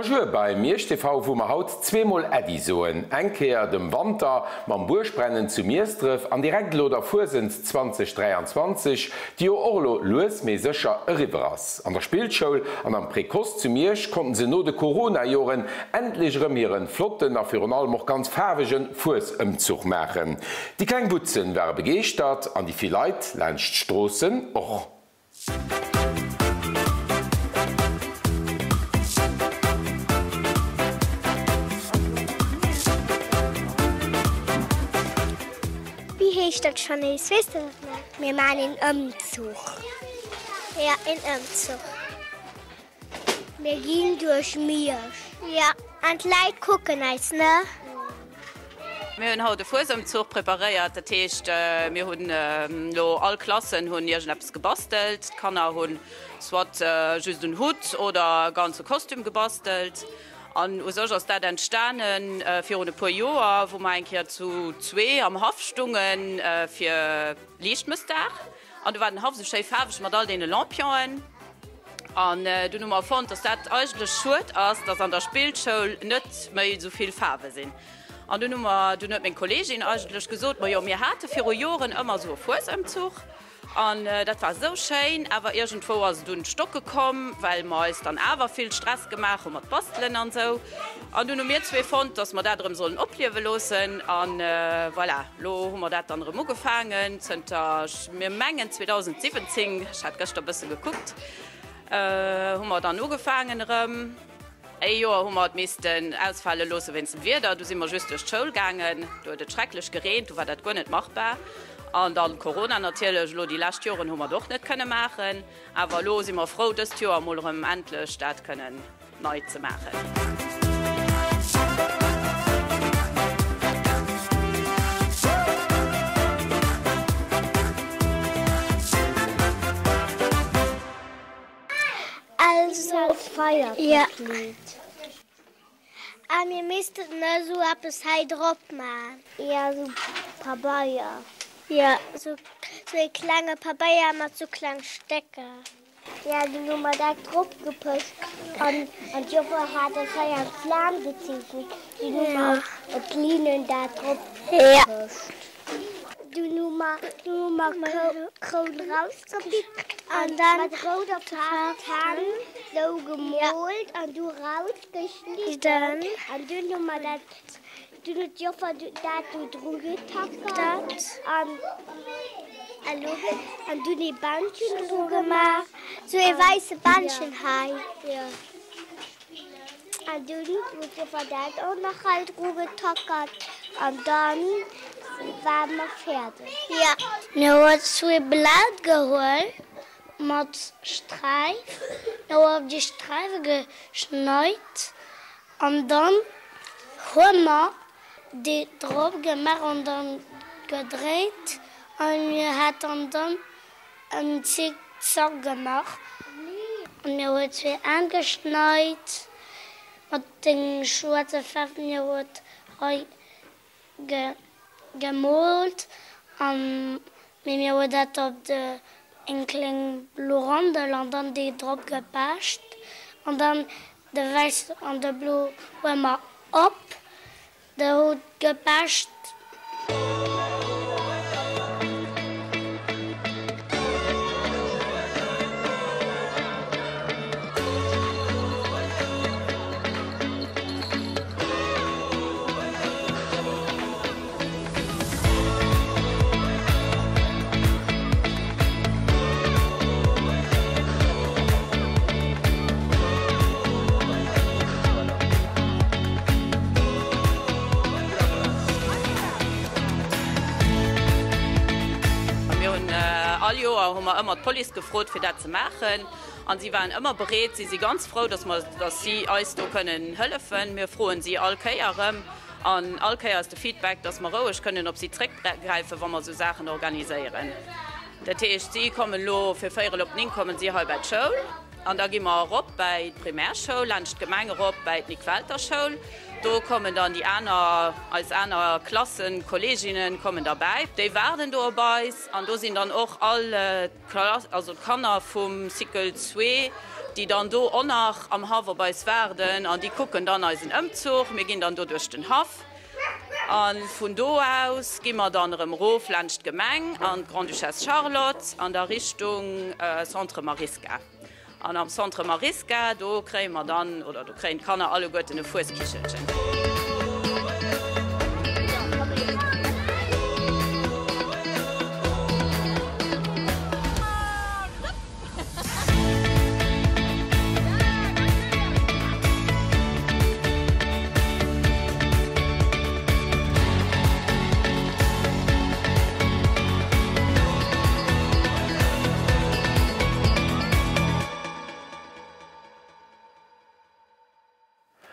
Bonjour bei Miersch TV, wou mer haut zweemol Äddi soen. Eng Kéier dem Wanter mam Buergbrennen zu Miesdref an direkt elo der Fuesent 2023, déi jo och elo lues mee sécher eriwwer ass. An der Spillschoul an am Précoce zu Miersch konnten se no de Corona-Joren endlech erëm hiren flotten a virun allem och ganz faarwegen Fuesëmzuch maachen. Déi kleng Butzen ware begeeschtert an déi vill Leit laanscht d'Stroossen och. Wéi heescht dat schonn nees? Weess de dat nach? Mir maachen een Ëmzuch. Jo, een Ëmzuch. Mir ginn duerch Miersch. Jo, an d'Leit kucken eis, ne? Mir hunn haut e Fuesëmzuch preparéiert. Dat heescht, mir hunn elo all Klassen hunn iergendeppes gebastelt. D'Kanner hunn soit just en Hutt oder e ganze Kostüm gebastelt. An u sech ass dat entstane virun e puer Joer, wou mer eng Kéier zu zwee am Haff stungen fir Liichtmëssdag. An du war den Haff esou schéi faarweg mat all deene Lampionen. An dunn hu mer fonnt, dass dat eigentlech schued ass, dass an der Spillschoul net méi esou vill Faarwe sinn. An dunn hu mer, dunn huet meng Kolleegin eigentlech gesot, Majo, mir hate viru Joren ëmmer esou e Fuesëmzuch an dat war esou schéin. Awer iergendwou ass et un d'Stocke komm, well mer eis dann awer vill Stress gemaach hu mat Bastelen an esou. An dunn hu mir zwee fonnt, dass mer dat erëm sollen opliewe loossen. An voilà, elo hu mer dat dann erëm ugefaangen zënter, mir mengen 2017, ech hat gëschter e bësse gekuckt, hu mer dann ugefaangen erëm. Ee Joer hu mer et missten ausfale loosse wéinst dem Wieder. Du si mer just duerch d'Schoul gaangen. Do huet et schrecklech gereent, du war dat guer net machbar. An dann Corona natierlech. Elo déi lescht Joren hu mer et och net kënne maachen. Awer elo si mer frou, dëst Joer emol erëm endlech dat kënnen nei ze maachen. Also feiert dat Lidd. A mir missten esou eppes hei drop man. Jo, sou Pabeier. Jo, sou ee klenge Pabeier mat sou kleng Stécker. Jo, dunn hu mer dat drop gepëscht an d'Joffer hat eis hei eng Flam gezeechent. Dunn hu mer op d'Linnen dat drop gepëscht. Dunn hu mer dunn hu mer Kroun rausgepickt an dann mat rouder Faarf d'Hänn sou gemoolt an du rausgeschnidden an dunn hu mer dat dunn huet d'Joffer dat do dru getackert an elo an dunn ee Bändchen dru gemaach. Sou ee wäisse Bändchen hei. An dunn huet d'Joffer dat och nach hei dru getackert an dann ware mer fäerdeg. Jo. Mir huet zwee Blat gehuel mat Sträif, mir hu op déi Sträife geschneit an dann hu mer déi drop gemaach an dann gedréit an mir haten dann En Zick Zack gemaach an mir huet zwee aangeschneit mat deng schwarze Faarf. Mir huet hei gemoolt an mee mir huet dat op de eng kléng blo Randel an dann déi drop gepecht an dann de wäiss an de blo hue mer op De huet gepecht. Mir hunn all Joer hu mer ëmmer d'Police gefrot fir dat ze maachen an si waren ëmmer bereet. Si si ganz frou, datt mer, datt si eis do kënnen hëllefen. Mir froen si all Kéier erëm an all Kéier ass de Feedback, datt mer roueg kënnen op si zréckgräifen, wa mer esou Saachen organiséieren. Dat heescht, si kommen elo fir véierel op 9 kommen si hei bei d'Schoul. An da gi mer erop bäi d'Primärschoul, laanscht d'Gemeng erop bäi d'Nick Welter Schoul. Do kommen dann déi aner, eis aner Klassen, Kolleeginnen kommen derbäi. Déi waarden do op eis an do sinn dann och all d'Klass, also d'Kanner vum Cycle zwee, déi dann do och nach am Haff op eis waarden an déi kucken dann eisen Ëmzuch. Mir ginn dann do duerch den Haff a vun do aus gi mer dann erëm erof laanscht d'Gemeng an d'Grande-Duchesse Charlotte an der Richtung Centre Marisca. An am Centre Marisca, do kréie mer dann, oder do kréien d'Kanner alleguerten e Fueskichelchen.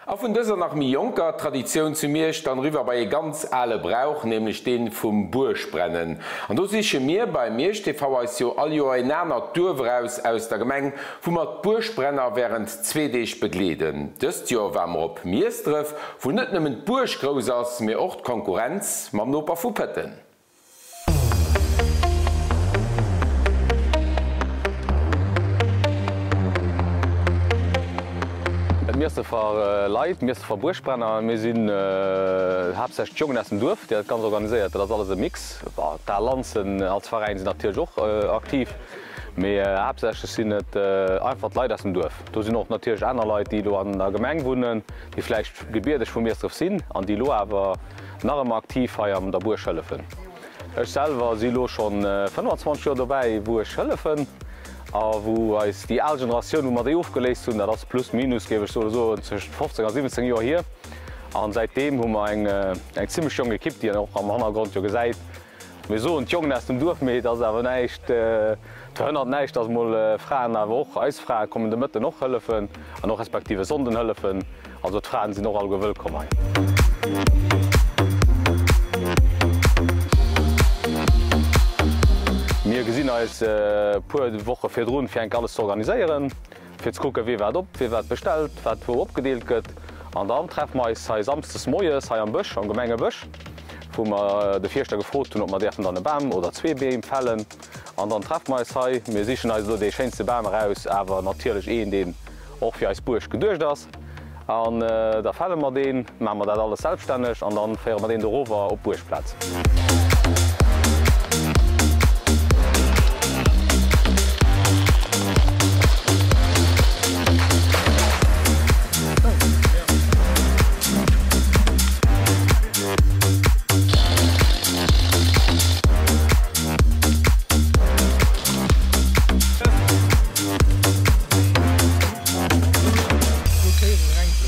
A vun dëser nach méi jonker Traditioun zu Miersch dann eriwwer bei ee ganz ale Brauch, nämlech dee vum Buergbrennen. An do siche mir bei Miersch TV eis jo all Joer een anert Duerf eraus aus der Gemeng, wou mer d'Buergbrenner wärend zwee Deeg begleeden. Dëst Joer ware mer op Miesdref, wou net nëmmen d'Buerg grouss ass, mee och d'Konkurrenz mam Noper vu Pëtten. D'Miesdrefer Leit, d'Miesdrefer Buergbrenner, mir sinn haaptsächlech d'Jongen aus dem Duerf, déi dat Ganzt organiséiert. Dat ass alles e Mix. D'Al Lanzen als Veräin sinn natierlech och aktiv, mee haaptsächlech sinn et einfach d'Leit aus dem Duerf. Do sinn och natierlech aner Leit, déi elo an der Gemeng wunnen, déi vläicht gebierteg vu Miesdref sinn an déi elo awer nach ëmmer aktiv hei an der Buerg hëllefen. Ech selwer si lo schonn 25 Joer dobäi wou ech hëllefen a wou eis déi al Generatioun, wou mer déi ofgeléist hunn, dat ass plus minus géif ech soe soen tëscht 15 a 17 Joer hier an säitdeem hu mer eng eng zimmlech jonk Ekipp, déi een och am Hannergrond jo gesäit. Mir soen d'Jongen aus dem Duerf, mee et ass awer näischt, et verhënnert näischt, dass mol Fraen awer och, eis Frae kommen de Mëtten och hëllefen an och respektiv e Sonnden hëllefen. Also d'Fraen sinn och alleguer wëllkomm hei. Mir gesinn eis e puer Woche virdrun, fir enk alles ze organiséieren. Fir ze kucken, wee wat op, wee wat bestellt, wat wou opgedeelt gëtt. An dann treffe mer eis hei samsdes moies hei am Bësch, am Gemengebësch, wou mer de Fierschter gefrot hunn, ob mer däerfen dann e Bam oder zwee Beem fällen. An dann treffe mer eis hei. Mir sichen eis elo dee schéinste Bam eraus, awer natierlech een, deen och fir eis Buerg geduecht ass. An da fälle mer deen, maache mer dat alles selbststänneg an dann féiere mer deen dorower op d'Buergplaz.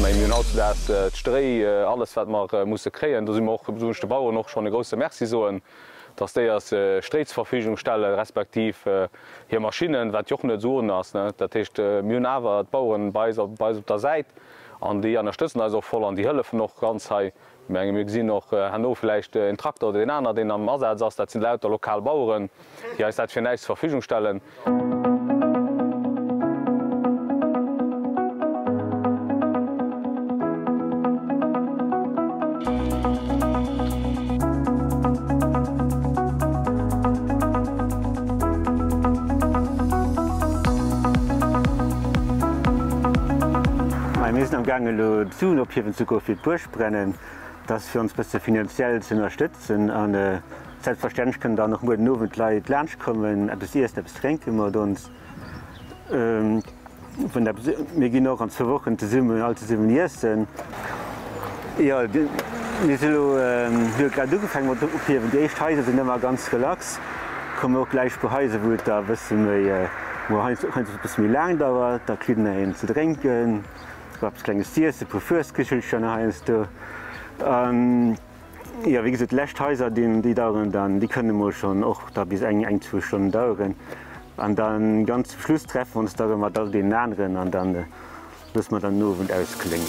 Mir hunn hautzudaags d'Stréi, alles wat mer musse kréien. Do si mer och, do wëll ech de Baueren och schonn e grousse Merci soen, dass déi eis Stréi zur Verfügung stellen, respektiv hir Maschinnen, wat jo och net esou ohne ass. Dat heescht, mir hunn awer d'Baueren bei eis op der Säit an déi ënnerstëtzen eis och voll an déi hëllefen och ganz hei. Ech menge mir gesinn och herno vläicht een Trakter oder deen aner, deen am Asaz ass. Dat sinn lauter lokal Baueren, déi eis dat fir näischt zur Verfügung stellen. Mir sinn am gaangen elo d'Suen ophiewen ze goen fir d'Buerg. Brennen, dat ass fir ons bësse finanziell ze ënnerstëtzen an selbstverständlech kënnen dann och muer den Owend Leit laanscht kommen, eppes iessen, eppes drénke mat ons. Wann eppes, mir ginn och an zwou Wochen zesummen, all zesummen iessen. Jo, mir si lo, mir hu grad ugefaange mat ophiewen. Déi éischt Haiser sinn ëmmer ganz relax, kommen och gläich e puer Haiser wou et da e bësse méi, wou heiansdo e bësse méi laang dauert, da kritt een een ze drénken. Eppes klenges z'iessen, e puer Fueskichelcher heiansdo. An jo, wéi gesot, déi lescht Haiser, déi daueren dann, déi kënne mol schonn och da bis eng, eng, zwou Stonnen daueren. An dann ganz zum Schluss treffe mer ons da rëm mat all deenen aneren an dann loosse mer dann den Owend auskléngen.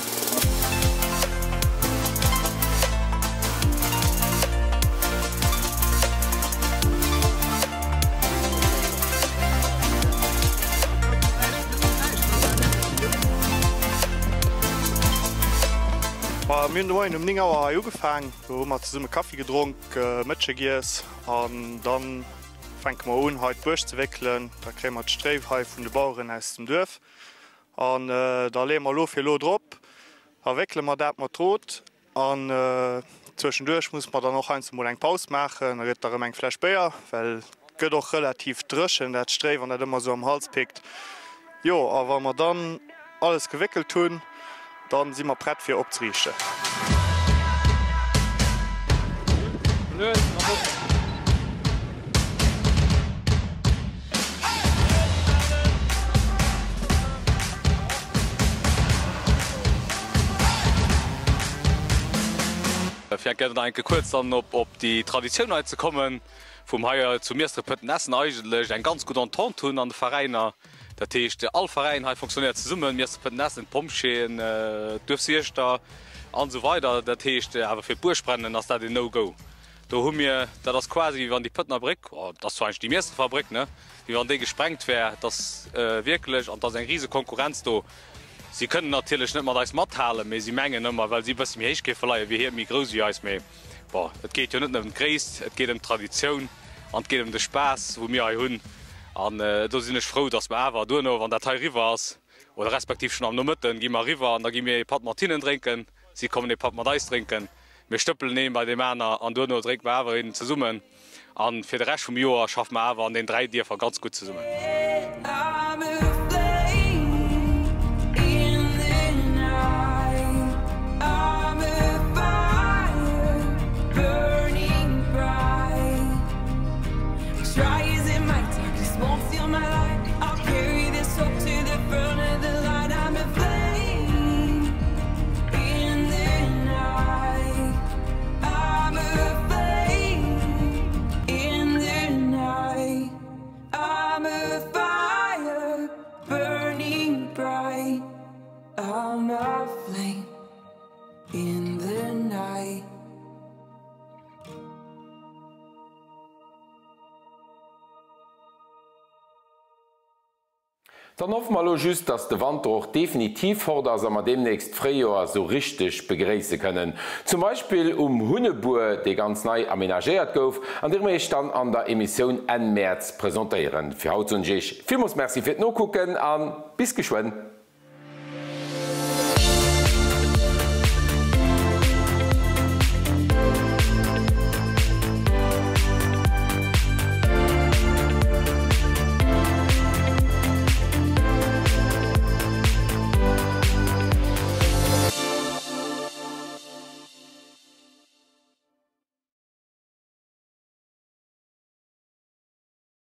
Mir hunn de Moien um 9 Auer hei ugefaang. Do hu mer zesumme Kaffi gedronk, Mëttche giess an dann fänke mer un hei d'Buerg ze wéckelen. Da kréie mer d'Stréi hei vun de Baueren aus dem Duerf. An da leeë mer elo fir elo drop, da wéckele mer dat mat Drot an zwëschenduerch musse mer dann och heiansdo mol eng Paus maachen. Da gëtt et da rëm eng Fläsch Béier, well et gëtt och relativ dréchen, dat Stréi, wann dat ëmmer esou am Hals pickt. Jo, a wa mer dann alles gewéckelt hunn, dann si mer prett fir opzeriichten. Fir eng Kéier nach eng Kéier kuerz dann op déi Traditioun hei ze kommen, wou mer hei zu Miesdref Pëtten Essen eigentlech eng ganz gutt Entente hunn an de Veräiner. Dat heescht, all Veräin hei fonctionnéiert zesummen, Miesdref Pëtten Essen, d'Pompjeeën, d'Duerfsieschter an esou weider. Dat heescht, awer fir d'Buergbrennen ass dat een No-Go. Do hu mir, dat ass quasi wéi wann déi Pëttener Bréck, oh, dat ass zwar eigentlech déi Miesdrefer Bréck, ne, wéi wann déi gesprengt wär. Et ass wierklech, an et ass eng rise Konkurrenz do. Si kënnen natierlech net mat eis mathalen, mee si mengen ëmmer, well si e bësse méi héich géife leien, wier hir méi grouss wéi eis. Mee bon, et geet jo net ëm d'Gréisst, et geet ëm d'Traditioun an et geet ëm de Spaass, wou mir hei hunn. An do sinn ech frou, datt mer awer duerno, wann dat hei eriwwer ass, oder respektiv schonn am Nomëtten, gi mer eriwwer an da gi mir ee Patt mat hinnen drénken, si kommen ee Patt mat eis drénken. Mir stëppelen een bei deem aner an duerno drénke mer awer een zesummen. An fir de Rescht vum Joer schaffe mer awer an den 3 Dierfer ganz gutt zesummen. Dann hoffe mer elo just, dass de Wanter och definitiv fort ass a mer deemnächst d'Fréijoer sou richteg begréisse kënnen. Zum Beispill um Hunnebuer, dee ganz nei amenagéiert gouf an dee mer iech dann an der Emissioun Enn Mäerz presentéieren. Fir haut soen ech iech villmools Merci fir d'Nokucken a bis geschwënn.